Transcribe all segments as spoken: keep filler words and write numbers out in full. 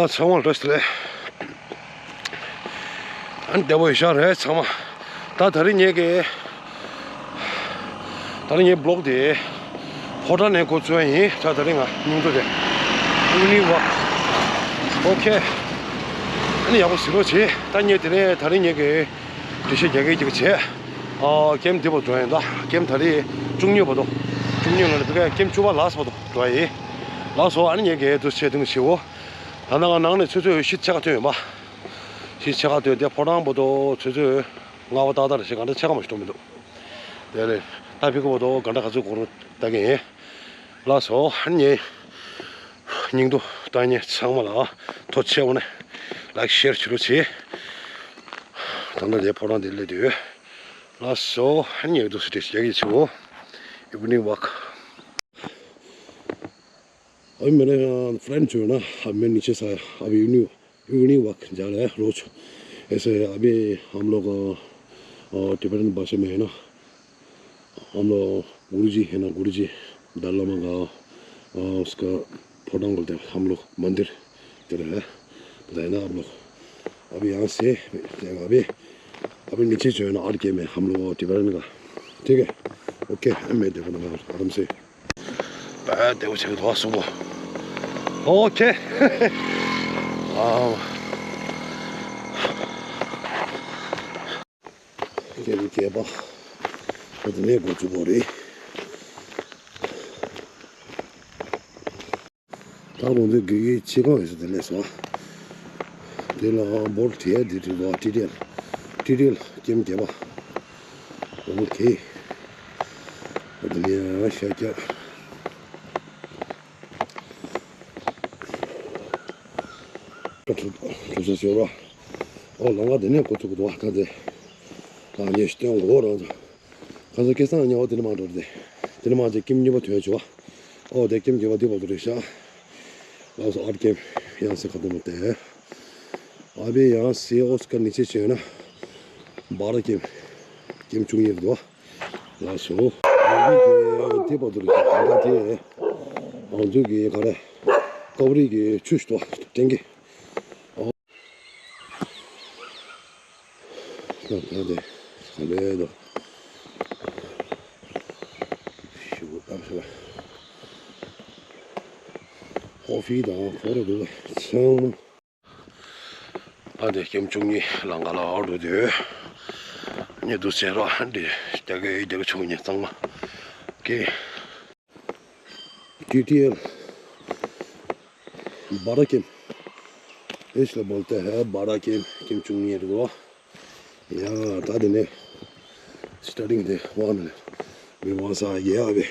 ཚང་མ་བཀྲ་ཤིས་བདེ་ལེགས། ཨ་ནི་བདེ་པོ་ཡོད་ཤག་རེད་ཚང་མ། ད་ད་རིང་ངེད་ཀྱི་ད་རིང་ངའི་བི་ལོག་དེ་ཕོ་བྲང་ནས་འགོ་བཙུགས་ཡ་ཡིན། ད་ད་རིང་ང་སྙིང་དོ་དེ་ཨི་ཝི་ནིང་ཝོག་ཨོ་ཁེ། ཨ་ནི་ཡག་པོ་གཟིགས་རོགས་བྱེད། ད་ངས་དེ་ནས་ད་རིང་ངེད་ཀྱི་འགྲེལ་བཤད་རྒྱག་གི་རྒྱག་བྱེད། ཨ་ཀེམ་འདི་བར་འགྲོ་ཡ་ཡིན། ད་ཀེམ་ད་རིང་བཅུ་གཉིས་བར་དུ། བཅུ་གཉིས་ལ་ནི་བི་ཀ་ཀེམ་བཅུ་པ་ལ་སོགས་པར་འགྲོ་ཡ་ཡིན། ལགས་སོ། ཨ་ནི་ངེད་ཀྱི་དུ་བྱེད་དུ་ཞིའོ། ད་ནང་ནང་ནས་ཚོད་ཚོད་ཤིད་ཆ་ག་ཐོན་ཡོད་པ། ཤིད་ཆ་ག་ཐོན་ཏེ་ཕོ་བྲང་བར་དུ་ཚོད་ཚོད་ལྔ་པ་ཏག་ཏག་རེ་ཞིག་ག་འདྲ་ཆ་ག་མ་ཞིག་གཏོང་མི་འདུག་དེ་ལས་ད་ཕི་ཁ་བར་དུ་ག་འདྲ་ག་ཚོད་འགོར་ལྟ་གི་ཡིན། ལགས་སོ། ཨ་ནི་སྙིང་དུ་ལྟ་ཉེ་ཚང་མ་ལ་ཐུགས་རྗེ་ཆེ། ཨ་ནི་ལའིཀ་ཤེར་བྱེད་རོགས་བྱེད། ད་ལྟ་དེ་ཕོ་བྲང་དེ་སླེབས་དུས། ལགས་སོ། ཨ་ནི་ངས་འདུག་སེ་བྲིས་རྒྱག་གི་ཆེའོ། ཨི་ཝི་ནིང་ཝོག་ཨ་མི་རེ་ཧྥ་རེན་ཆོས་ན་ཨ་མི་ནི་ཆེ་ས་ཨ་བི་ཨི་ཝི་ནིང་ཨི་ཝི་ནིང་ཝོག་ཇ་ལ་རོ་ཆོ། ཨེ་སེ་ཨ་བི་ཧམ་ལོ་ག་ཨ་ཏི་བེ་ཊན་བ་ཤ་མེ་ན་ཧམ་ལོ་གུ་རུ་ཇི་ཧེ་ན་གུ་རུ་ཇི་ད་ལ་མ་ག་ཨ་སྐ་ཕོ་བྲང་གོ་ལ་དེ་ཧམ་ལོ་མན་དིར་དེ་རེད། ད་ཡིན་ན་ཨ་བི་ལོ་ཨ་བི་ཡང་སེ་ཨ་བི་ཨ་བི་ནི་ཆེ་ཆོས་ན་ཨར་ཀེ་མེ་ཧམ་ལོ་ཏི་བེ་ཊན་ག་ཐིག་གེ་ཨོ་ཁེ་ཨ་མེ་དེ་གོ་ན་ཨ་རམ་སེ། ཨ་དེ་བ་ཆེ་གི་དོ་སུ་བོ། ཨོ་ཁེ། ཨ། དེ་རུ་སྐྱེས་པ། ཨ་དེ་ནས་འགོ་བཙུགས་པ་རེད། ད་ཁོང་ཚོའི་དགེ་རྒན་ཆེ་ཁང་ཡོད་ས་དེ་ལས་སོ། དེ་ལ་འབོར་དེ་དེ་དེ་ལ་ཏི་ཏི་ཨེལ། ཏི་ཏི་ཨེལ་ཀེམ་བརྒྱད་པ། ཨོ་ཁེ། ཨ་དེ་ནས་ཤར་རྒྱག་གྲུབ་ས་ཞོར་བ། ཨོ་ལམ་ཁ་དེ་ནས་འགོ་བཙུགས་འདུག་བ། ད་དེ་ད་ངས་སྟོན་གོ་རང་ཚོ། ཁ་སང་སྐལ་བཟང་ཉལ་བ་དེ་ནས་མ་འགྲོ་རེད། དེ་ནས་མ་ཅིག་ཀེམ་གཉིས་པ་ཐོན་བྱུང་བ། ཨོ་དེ་ཀེམ་གཉིས་པ་དེ་བར་དུ་རེད་ཤག་ལགས་སོ། ཨར་ཀེམ་ཡང་སེ་ཁ་ཐུག་མ་སྟེ། ཨ་བི་ཡང་སེ་ཨོ་སི་ཀ་ནི་ཆེ་བྱས་ན། བ་ར་ཀེམ། ཀེམ་བཅུ་གཉིས་རེད་དོ། ལགས་སོ། ཨ་བི་དེ་བར་དུ་རེད་ཤག་ད་དེ། ང་ཚོ་གི་ག་རེ། ཀ་བ་རི་གི་ཆུ་ཞིག་ཏོ་ཏེང་གི་ད་ད་དེ་ག་ལེ་དོ། ཤུ་ཨ་ཤུ་ཧོ་ཧྥི་དང་ཁོ་ར་དུ་ཚང་མ། ཨ་དེ་ཀེམ་བཅུ་གཉིས་ལང་ཀ་ལ་འགྲོ་དུས། ཉེ་དུ་ཟེར་རོ་འདི་རྒྱ་གི་རྒྱ་གི་ཆུང་ཉེ་གཙང་མ། ཀེ། ཏི་ཏི་ཨེལ། བ་ར་ཀེམ། ཨེ་ཤ་ལ་བོལ་ཏེ་ཧེ་བ་ར་ཀེམ་ཀེམ་བཅུ་གཉིས་རེད་བ། ཡ་ད་དེ་ནས་སི་ཊར་ཊིང་དེ་དབང་ནས་མི་དབང་ས་ཡེ་ཨ་བེ།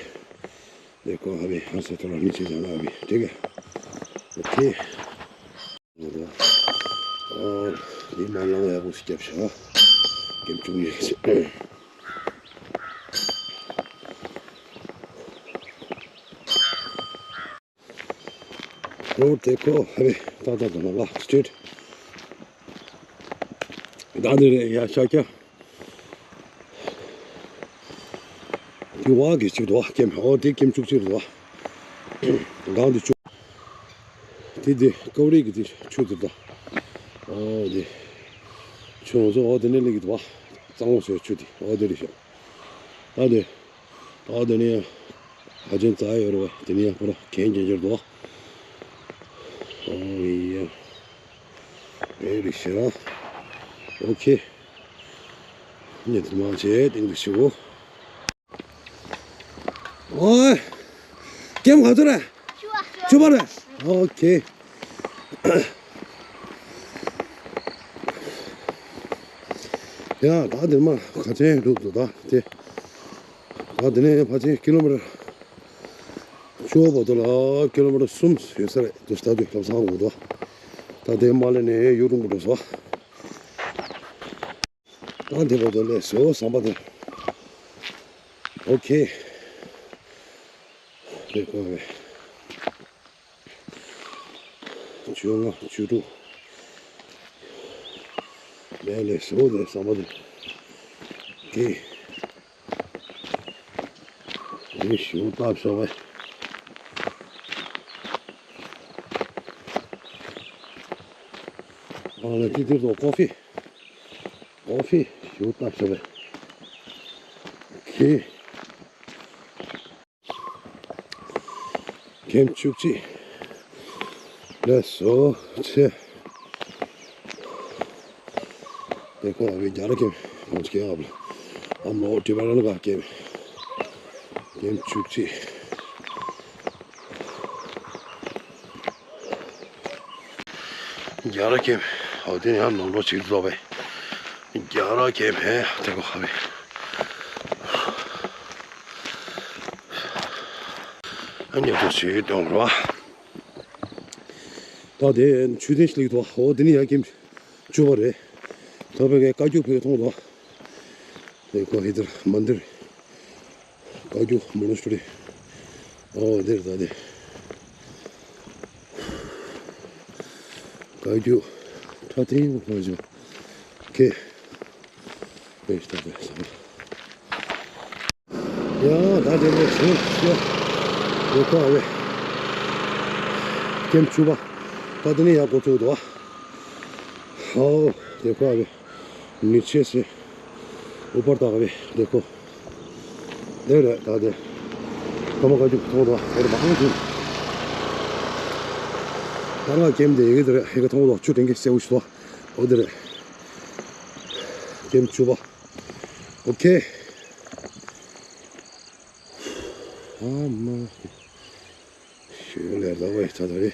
དེ་ཀོ་ཨ་བེ་ཧ་སེ་ཐོ་ར་མི་ཆེ་ཟ་ན་ཨ་བེ་དེ་ག་ཨོ་ཁེ། ཨོ་དེ་མ་ལང་ཡག་པོ་ཞིག་རྒྱབ་ཤག་ཀེམ་བཅུ་གཉིས། ཨོ་དེ་ཀོ་ཧ་རེ་ཏག་ཏག་ཏག་ལ་སི་ཊི་རེཊ། ད་འདི་རེད་ཡ་ཤ་ཀྱ། དེ་བ་གི་གཅིག་འདུག་བ་ཀེམ། ཨོ་དེ་ཀེམ་བཅུ་གཅིག་རེད་བ། སྒང་དེ་བཅུ། དེ་དེ་ཀ་བ་རི་གི་དེ་ཆུ་དེ་ད། ཨོ་དེ། ཆུ་ང་ཚོ་ཨོ་དེ་ནས་སླེབས་ཀྱི་འདུག་བ། གཙང་མོ་ཟེར་ཆུ་དེ་ཨོ་དེ་རེད་ཤག་ད་དེ། ད་དེ་ནས་ཡང་ཧ་ཅང་རྩ་ཡོད་རེད་བ། དེ་ནས་ཡང་ཁོ་ར་གན་རྒྱ་འཇར་འདུག་བ། ཨོ་ཡ། ཨེ་རེད་ཤག་ཨོ་ཁེ། ཉེ་དུ་མ་བྱས་ཏིང་དུ་ཞུ། ཨོའི། ཀེམ་ག་ཚོད་རེད། བཅུ་པ་རེད། ཨོ་ཁེ། ཡ་ད་འདིར་མ་ག་ཚོད་འགྲོ་འདུག་ད་དེ། ད་འདི་ནས་ཕལ་ཆེར་ཀི་ལོ་མི་ཊར། བཅུ་པ་དུ་ལ་ཀི་ལོ་མི་ཊར་གསུམ་ཡོད་ས་རེད་འདུག་ད་དུས་ལམ་སང་འགོར་འདུག་ད་དེ་མ་ལས་ནས་ཡུ་རུང་གི་འགྲོ་སོ། ད་འདི་བར་དུ་ལས་སོ་ཟམ་པ་དེ། ཨོ་ཁེ། རེད་གོ་རེད། བཅོ་ལྔ་བཅུ་དྲུག་ལས་ལས་སོ་དེ་ཟམ་པ་དེ། ཁེ། དེ་ཞུ་སྟབས་ཤོག་པས། ཨ་ལ་ཏི་ཏི་རོ་ཀོ་ཕི། ཀོ་ཕི་ཞུ་ཏ་ཤ་བེ། ཁི། ཀེམ་བཅུ་གཅིག་ལས་སོ་ཆེ། དེ་ཁོ་བའི་རྒྱ་ར་ཀེམ་ཁོང་ཆེ་ཨབ་ལ། ཨ་མོ་ཏི་བ་ར་ལ་ག་ཀེམ། ཀེམ་བཅུ་གཅིག་རྒྱ་ར་ཀེམ། ཨོ་དེ་ཡང་ནང་ལོ་ཆིག་རྫོགས་པའི་རྒྱ་ར་ཀེམ་ཧེ་དེ་ཁོ་ཧ་བའི། ཨ་ཉག་ཏུ་ཞིག་གཏོང་རོགས། ད་དེ་ཆུ་ལྡན་ཞིག་ལེགས་འདུག་ཨོ་དེ་ནི་ཡང་ཀེམ་བཅུ་པ་རེད། ད་བོད་ཀྱི་བཀའ་བརྒྱུད་བོད་མཐོང་དོ། དེ་ཁོ་ཧི་དར་མན་དིར། བཀའ་བརྒྱུད་མོ་ནོ་སི་ཊོ་རི། ཨོ་དེར་ད་དེ། བཀའ་བརྒྱུད་ཁྲ་ཐིང་ཁོང་ཞིག་ཁེ། དེ་ལྟ་བུ་ཡང་ད་དེ་ནས་ཚུར་ཤོག་ཡོད་ཁོ་བས། ཀེམ་བཅུ་པ། ད་དེ་ནས་ཡར་འགོ་བཙུགས་འདུག་ཨོ་དེ་ཁོ་བས། མི་ཆེ་སེ། ཨུ་པར་དག་བས་དེ་ཁོ། དེ་རེད་ད་དེ། ཀ་མ་ཀ་ཅུ་མཐོང་དོ་དེ་རེད་མ་ཧང་ཅུ། ད་ང་ཀེམ་དེ་ཡི་གེ་དེ་རེད་ཧེ་གེ་མཐོང་དོ་ཆུ་ཀྲིང་གེ་སེའུ་ཤི་དོ། ཨོ་དེ་རེད། ཀེམ་བཅུ་པ། ཨོ་ཁེ། ཨ་མ། ཞུ་ལེ་ད་བའི་ད་ད་རེ།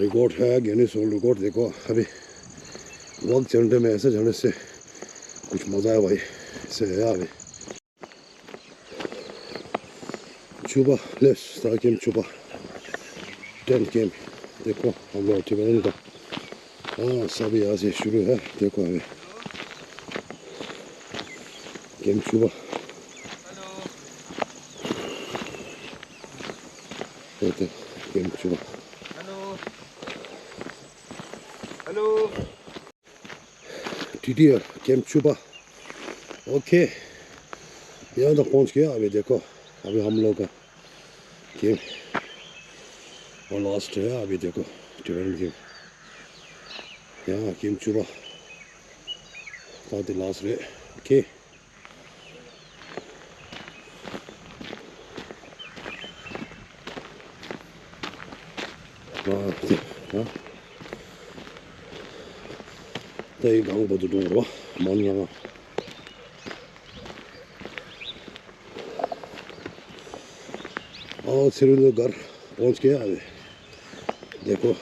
རི་ཀོར་ཧ་གེ་ནི་སོ་རི་ཀོར་དེ་ཁོ་ཧ་བི། ཝག་ཅན་དེ་མེ་ས་ཅན་སེ། ཀུཆ་མ་ཛའ་བའི་སེ་ཡ་བི། བཅུ་པ་ལེས་ད་ཀེམ་བཅུ་པ། ཏན་ཀེམ་དེ་ཁོ་ཧ་ལོ་ཏི་བེན་ད། ཨ་ས་བི་ཡ་སེ་ཤུ་རུ་ཧ་དེ་ཁོ་ཧ་བི། ཀེམ་བཅུ་པ། ཨོ་ཏེ་ཀེམ་བཅུ་པ། ཧ་ལོ། ཧ་ལོ། ཏི་ཏི་ཡ་ཀེམ་བཅུ་པ། ཨོ་ཁེ། ཡང་ད་ཁོང་ཅིག་ཨ་བེ་དེ་ཁོ་ཨ་བེ་ཧམ་ལོ་ཀ་ཀེམ། ཨོ་ལ་སི་ཊི་ཨ་བེ་དེ་ཁོ་ཏི་རན་ཀེམ། ཡང་ཀེམ་བཅུ་པ། ད་དེ་ལ་སི་རེད་ཨོ་ཁེ། ཨ་ཨ། ད་ཡི་གང་པོ་དུ་འགྲོ་རོ་མ་ཉང་། ཨོ་ཚེ་རིང་ལོ་གར་པོན་སྐྱེ་ཨ་ལེ། དེ་ཁོ།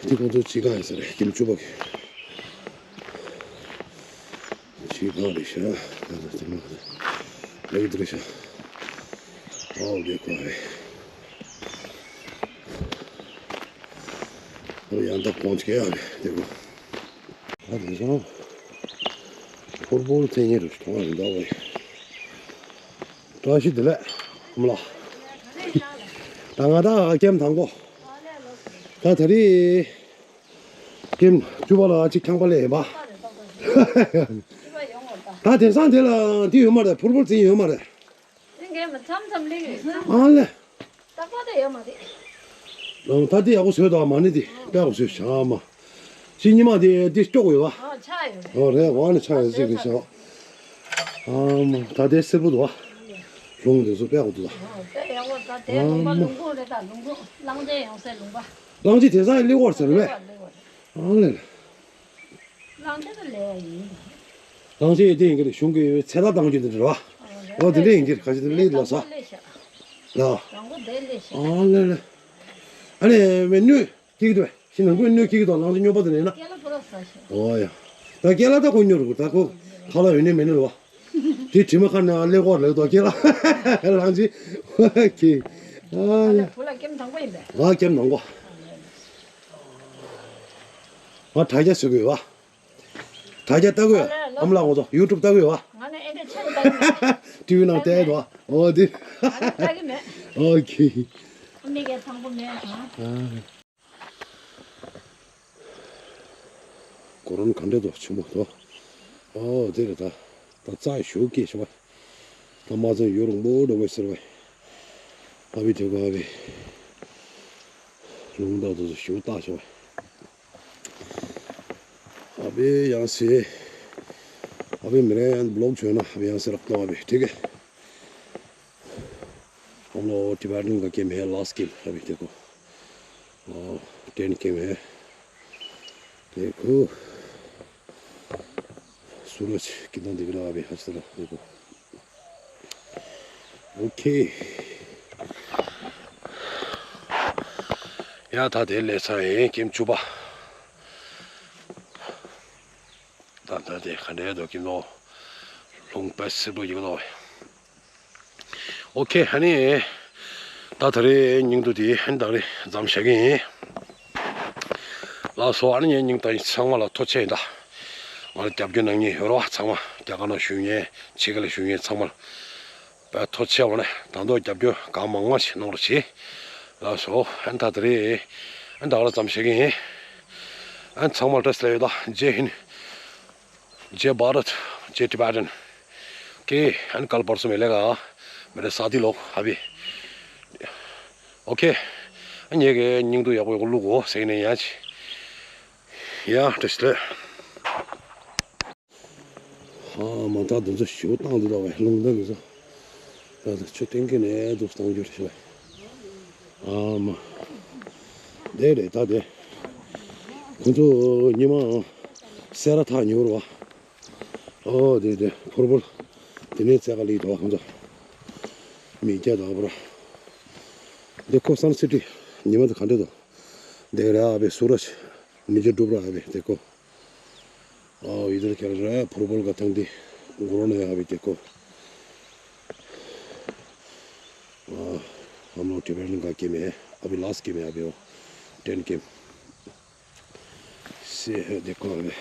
དེ་ཁོང་ཚོ་ཅི་ག་ཡིན་ས་རེད་ཀེམ་བཅུ་པ་གི། ཅི་ག་རེད་ཤག་ད་ད་དེ་མ་རེད། ལེགས་འདུག་ཤག་ཨོ་དེ་ཁོ་རེད། ཨོ་ཡང་དག་གོང་ཆེ་ཡ་རེད་དེ་ཁོ། ད་དེ་སང་ཕུར་བུར་མཚན་ཉིད་རུ་མཐོང་བ་མི་འདུག་བས། བཀྲ་ཤིས་བདེ་ལེགས་ཨ་མ་ལགས། ད་ང་ད་ཀེམ་དང་པོ། ད་ད་རེས་ཀེམ་བཅུ་པ་ལ་གཅིག་ཁྱང་པ་ལས་ཡིན་པ། ད་དེང་སང་དེ་ལ་འདི་ཡོད་མ་རེད་ཕུར་བུར་འཛིན་ཡོད་མ་རེད། འཛིན་མཁན་མ་མཚམས་མཚམས་སླེབས་ཡོད་ཙང་། ཨ་ལེ། རྟག་པར་དེ་ཡོད་མ་རེད། ཨང་ད་འདི་ཡག་པོ་བཟོས་འདུག་མ་ནི་འདི་དཔེ་ཡག་པོ་བཟོས་ཤག་མ། ཅི་ཉི་མ་དེ་འདི་སྐྱོ་དགོས་བ། ཨ་ཆག་ཡོད་རེད། ཨོ་རེད་ཝང་ནི་ཆག་ཡོད་ཅིག་རེད་ཤག་ཨ་མ་ད་དེ་སེར་པོ་འདུག་བ། ལུང་དེ་ཚོ་དཔེ་ཡག་པོ་འདུག་ད། ཨ་དཔེ་ཡག་པོ་ད་དེ་ལུང་པ་ལུང་པོ་རེད་ད་ལུང་པོ་གླང་ཆེན་ཡོང་སའི་ལུང་པ། གླང་ཆེན་དེང་སང་ཡང་སླེབས་ཡོད་ཟེར་བས། ཨ་ལེ་ལེ། གླང་ཆེན་དུ་ལས་ཡིན། གླང་ཆེན་དེ་ཡིན་གྱི་རེད་གཞུང་གི་ཚེ་ཐར་གཏང་རྒྱུ་དེ་རེད་བ། ཨོ་དེ་འདྲ་ཡིན་གྱི་རེད་ཁ་ཆེ་དེ་སླེབས་ལ་ས། ལ། རང་མགོ་དེ་སླེབས་ཤག་ཨ་ལེ་ལེ། ཨ་ནི་མེ་སྣོད་སྐྱེ་གི་འདུག་བས་ཤི་ནང་ཁོས་སྣོད་སྐྱེ་གི་འདུག་གླང་ཆེན་སྨྱོན་པ་དེ་ནས་ན། སྐེ་ལ་ཕོ་ལ་ཟ་ཤག་ཨོ་ཡ། ད་སྐེ་ལ་ད་ཁོ་སྨྱོ་རུ་ད་ཁོ་ཁ་ལ་ཡོད་ནས་མེད་ནས་རེད་བ། དེ་དྲི་མ་ཁ་ནས་ཨ་ལེ་ཁོ་ལེ་དོ་སྐེ་ལ་གླང་ཆེན་ཁྱེད་ཨ་ཡ། བུ་ལ་ཀེམ་དང་པོ་ཡིན་པས། ང་ཀེམ་དང་པོ། ང་དྲ་རྒྱ་བཟོ་གི་ཡོད་བ། དྲ་རྒྱ་ལྟ་གི་ཡོད་ཨ་ལེ་ཨ་མ་ལགས་ང་ཚོ་ཡུ་ཊུབ་ལྟ་གི་ཡོད་བ། ང་ནི་ཨེ་འདྲ་ཆེན་ལྟ་གི་མེད། ཊི་ཝི་ནང་བལྟས་ཡོད་བ། ཨོ་དེ། ང་ནི་ལྟ་གི་མེད། ཨོ་ཁེ། མི་གའི་དང་པོ་མེད་ཨ། གོ་རོན་ག་འདྲས་དོ་ཆུ་མོ་དོ། ཨོ་དེ་རེད་ད། ད་རྩ་ཞུ་སྐྱེས་ཤོག་བ། ད་མ་ཚན་ཡོད་རུང་མོ་འགྲོ་བས་ཟེར་བས། अभी देखो, अभी लूंगदा तो शू ताश है। अभी यहाँ से, अभी मेरे ब्लॉग जो है ना, अभी यहाँ से रखता हूँ अभी, ठीक है। हम लोग टिबेटन का गेम है, लास्ट गेम। अभी देखो, टेंट गेम है। देखो सूरज कितना दिख रहा है अभी हर तरफ, देखो। OK। ཡ་ད་དེ་ལས་ཚང་ཡིན་ཀིམ་བཅུ་པ། ད་ད་དེ་ག་འདྲའི་འདུག་ཀིམ་ལོ། ལུང་པ་སིབ་ལོ་ཡིན་ནོ། OK། ཨ་ནི་ད་ད་རེས་སྙིང་སྡུག་དེ་ཨ་ནི་ད་རེས་མཚམས་བཞག་གི་ཡིན། ལགས་སོ། ཨ་ནི་ངའི་སྙིང་ད་ཚང་མ་ལ་ཐུགས་རྗེ་ཆེ་ཡིན། ད་ང་ལ་རྒྱབ་སྐྱོར་གནང་མཁན་ཡོད་རེད་བ། ཚང་མ་རྒྱ་གར་ནང་བཞུགས་མཁན་ཕྱི་རྒྱལ་ལ་བཞུགས་མཁན་ཚང་མ་ལ་དཔེ་ཐུགས་རྗེ་ཆེ། འོ་ན་ད་དུང་རྒྱབ་སྐྱོར་གང་མང་མང་ཞིག་གནང་རོགས་གྱིས། ལགས་སོ། ཨ་ནི་ད་ད་རེས་ཨ་ནི་ད་ག་ལ་མཚམས་བཞག་གི་ཡིན། ཨ་ནི་ཚང་མ་ལ་བཀྲ་ཤིས་བདེ་ལེགས་ཡོད། ད་ཇེ་ཧིན། जय भारत, जय टिबेटन। के, ཨ་ནི་कल परसों मिलेगा मेरे साथी लोग अभी। OK། ཨ་ངེད་ཀྱི་སྙིང་སྡུག་ཡག་པོ་ཡག་པོ་བླུག་གོ་ཟེར་ནས་ཡང་ཅི། ཡ་བཀྲ་ཤིས་བདེ་ལེགས། ཧ་མ་ད་འདི་ཚོ་ཞུ་བཏང་འདུག་ད་བས་ལུང་འདི་འདི་ཚོ། ད་ད་ཆུ་ཏན་གི་ནས་འདུག་བཏང་རྒྱུ་རེད་ཤག་ཨ་མ། དེ་རེད་ད་དེ། ཁོ་ཚོ་ཉི་མ་སེ་ར་ཐག་ཉོ་རུ་བ། ཨོ་དེ་དེ་ཕུར་བུ། དེ་ནས་རྩེ་ག་ལི་དོ་ཁོ་ཚོ། མི་སྐྱ་དོ་པར། དེ་ཁོ་སན་སི་ཊི་ཉི་མ་དེ་ག་འདྲ་དོ། དེ་ར་བས་སུ་ར་ཆི། ནི་ཇ་འགྲུབ་ར་བས་དེ་ཁོ། और इधर खेल रहा है फुटबॉल का तंग दी गुरु ने अभी देखो। हम लोग टिबेटन का गेम है। अभी लास्ट गेम है अभी वो। टेंट गेम से है देखो अभी।